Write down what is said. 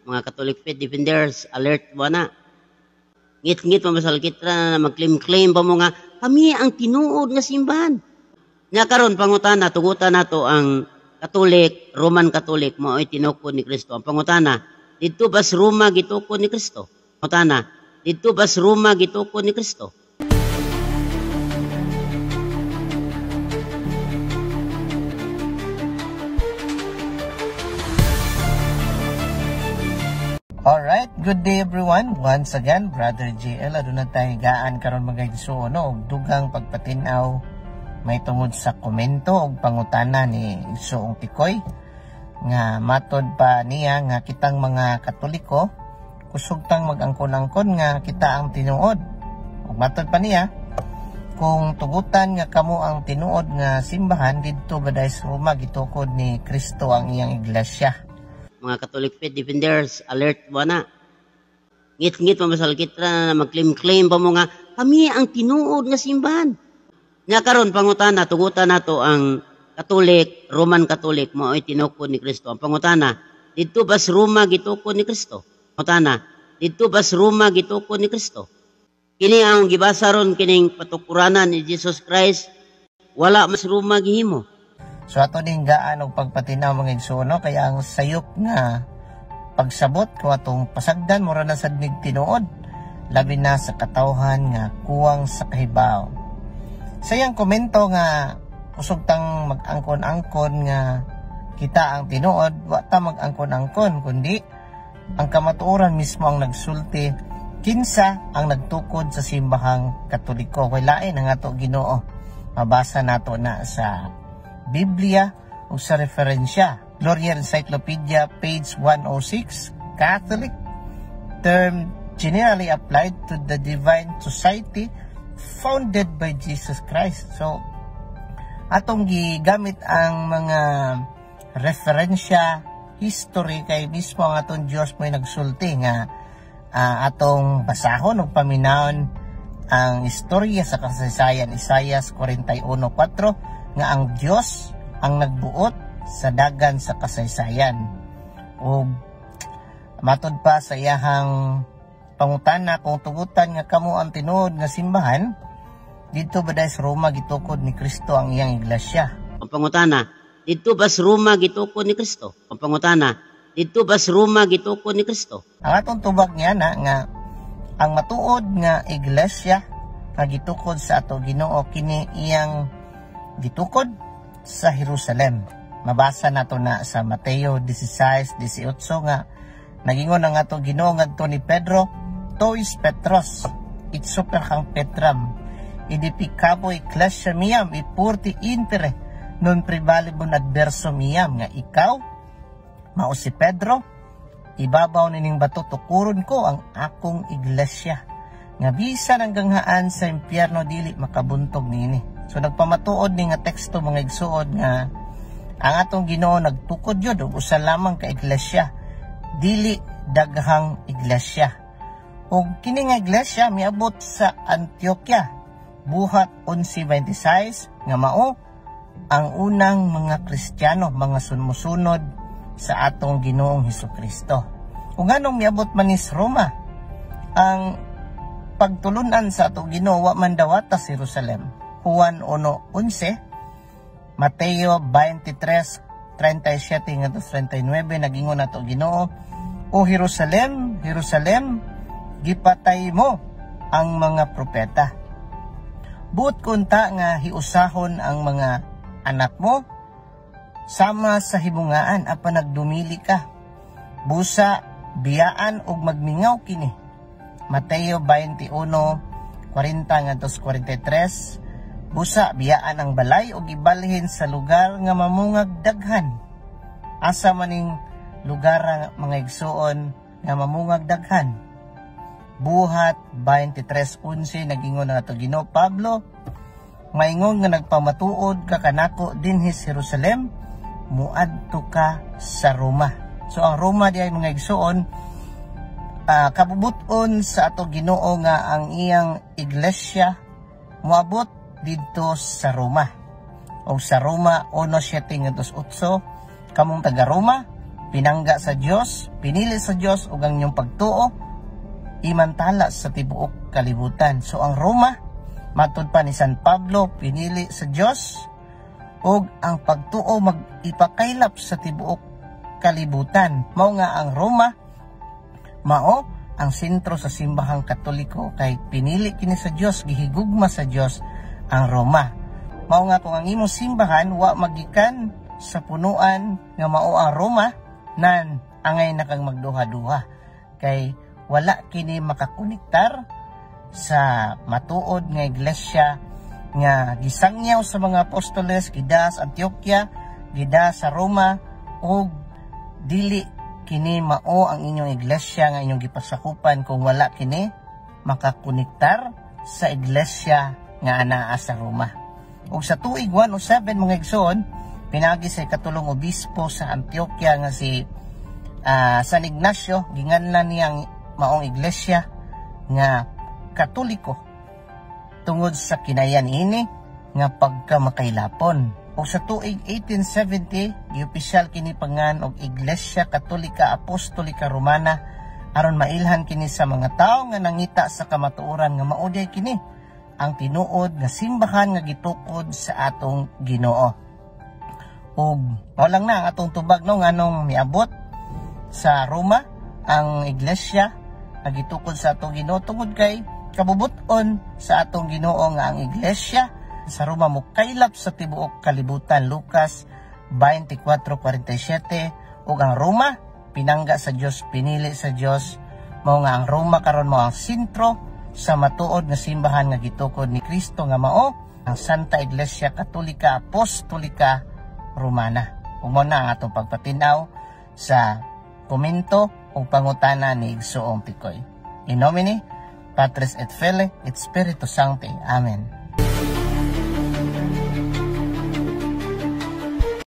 Mga Catholic Faith Defenders, alert ba na? Ngit-ngit pa masalkitra na mag-claim-claim pa mo nga, kami ang tinuod nga simbahan. Nya karon pangutana, tugutan nato ang Catholic, Roman Catholic, mao'y tinukod ni Kristo. Ang pangutana, didto ba sa Roma gitukod ni Kristo? Pangutana, didto ba sa Roma gitukod ni Kristo? Alright, good day everyone. Once again, Brother JL, aduna tayo gaan karon mga igsuon, no, og dugang pagpatin-aw may tungod sa komento og pangutana ni Igsoong Tikoy nga matod pa niya nga kitang mga Katoliko kusog tang mag-angkon-angkon nga kita ang tinuod. Ug matod pa niya kung tugutan nga kamo ang tinuod nga simbahan didto ba dai sa Roma gitukod ni Kristo ang iyang iglesia. Mga Catholic Faith Defenders, alert ba na? Ngit-ngit pa masalkitra na mag-claim-claim pa mo nga, kami ang tinuod nga simbahan. Nya karon pangutana, tugutan nato ang Catholic, Roman Catholic, mao'y tinukod ni Kristo. Ang pangutana, didto ba sa Roma gitukod ni Kristo? Pangutana, didto ba sa Roma gitukod ni Kristo? Kini ang gibasa ron kining patukuranan ni Jesus Christ, wala mas Roma gihimo. So ato ning gaan og pagpatinaw mga igsoon, no? Kaya ang sayop nga pagsabot ko atong pasagdan mura na sad nig tinuod, labi na sa katawhan nga kuwang sa kahibaw. Sa iyang komento nga kusog tang mag-angkon-angkon nga kita ang tinuod, wa ta mag-angkon-angkon kundi ang kamatuoran mismo ang nagsulti kinsa ang nagtukod sa simbahang Katoliko. Kay lain ang ato Ginoo. Mabasa nato na sa Biblia o sa referensya. Gloria Encyclopedia, page 106, Catholic, term generally applied to the divine society founded by Jesus Christ. So, atong gigamit ang mga referensya, history kay mismo ang atong Dios mo'y nagsulti nga atong basahon ug paminawon ang istorya sa kasaysayan, Isaias 41:4, nga ang Dios ang nagbuot sa dagan sa kasaysayan. O matod pa sa iyahang pangutana kung tugutan nga kamo ang tinuod nga simbahan, didto ba dai sa Roma gitukod ni Kristo ang iyang iglesia? Ang pangutana, didto ba sa Roma gitukod ni Kristo? Ang pangutana, didto ba sa Roma gitukod ni Kristo? Ang atong tubag niya na nga ang matuod nga iglesia nga gitukod sa ato Ginoo kini iyang gitukod sa Jerusalem. Mabasa nato na sa Mateo 16:18 nga nagingon ang ato Ginoo ngadto ni Pedro, Tois Petros, it super kang Petram, idipikabo ecclesia miam, ipurti intere, non prevalibun adverso miam, nga ikaw, mao si Pedro, ibabaw nining bato tukuron ko ang akong iglesia, nga bisan ang ganghaan sa impyerno dili makabuntog niini. So nagpamatuod ni nga teksto mga igsuod nga ang atong Ginoo nagtukod yun og usa lamang ka iglesia, dili daghang iglesia. Ug kini nga iglesia miabot sa Antioquia buhat 11:26 nga mao ang unang mga Kristiyano, mga sumusunod sa atong Ginoong Hesukristo. Ug nganong miabot man ni sa Roma, ang pagtulunan sa atong Ginoo wa man dawata sa Jerusalem. Juan 1:11, Mateo 23:37 ngadto 39 nagingon ato Ginoo, O Jerusalem, Jerusalem, gipatay mo ang mga propeta. Buot kunta nga hiusahon ang mga anak mo sama sa hibungaan apan nagdumili ka. Busa biyaan og magmingaw kini. Mateo 21:40 ngadto 43. Busa biyaan ang balay og ibalhin sa lugar nga mamungag daghan. Asa maning lugar nga mga igsuon nga mamungag daghan? Buhat 23:11 nagingon ang ato Ginoo Pablo, maingon nga nagpamatuod ka kanako dinhi sa Jerusalem, muadto ka sa Roma. So ang Roma di ay mga igsuon, kabubuton sa ato Ginoo nga ang iyang iglesia moabot didto sa Roma. O sa Roma 1:7-8, kamong taga Roma, Pinangga sa Dios, pinili sa Dios ug ang inyong pagtuo imantala sa tibuok kalibutan. So ang Roma, matud pa ni San Pablo, pinili sa Dios ug ang pagtuo mag-ipakaylap sa tibuok kalibutan. Mao nga ang Roma mao ang sentro sa Simbahang Katoliko kay pinili kini sa Dios, gihigugma sa Dios ang Roma. Mao nga kung ang imong simbahan wa magikan sa punuan nga mao ang Roma, nan angay na kang magduha-duha kay wala kini makakonektar sa matuod nga iglesia nga gisangyaw sa mga apostoles gida sa Antioquia, gida sa Roma, ug dili kini mao ang inyong iglesia nga inyong gipasakupan kung wala kini makakonektar sa iglesia nga anaa sa Roma. Ug sa tuig 107, mga igsoon, pinagi sa ikatulong obispo sa Antioquia nga si San Ignacio, ginganlan niyang maong iglesia nga Katoliko tungod sa kinayan ini nga pagkamakailapon. Ug sa tuig 1870, giopisyal kini pangan og Iglesia Katolika Apostolika Romana aron mailhan kini sa mga tawo nga nangita sa kamatuoran nga mao diay kini ang tinuod nga simbahan nga gitukod sa atong Ginoo. Ug mao lang na ang atong tubag, no, nganong miabot sa Roma ang iglesia nga gitukod sa atong Ginoo, tungod kay kabubut-on sa atong Ginoo nga ang iglesia sa Roma mokaylap sa tibuok kalibutan, Lucas 24:47. Ug ang Roma pinangga sa Dios, pinili sa Dios. Mao nga ang Roma karon mao ang sentro sa matuod nga simbahan nga gitukod ni Kristo nga mao ang Santa Iglesia Katolika Apostolika Romana. Ug mao na ang atong pagpatin-aw sa komento ug pangutana ni Igsoong Pikoy. In nomine Patris et Filii et Spiritus Sancti. Amen.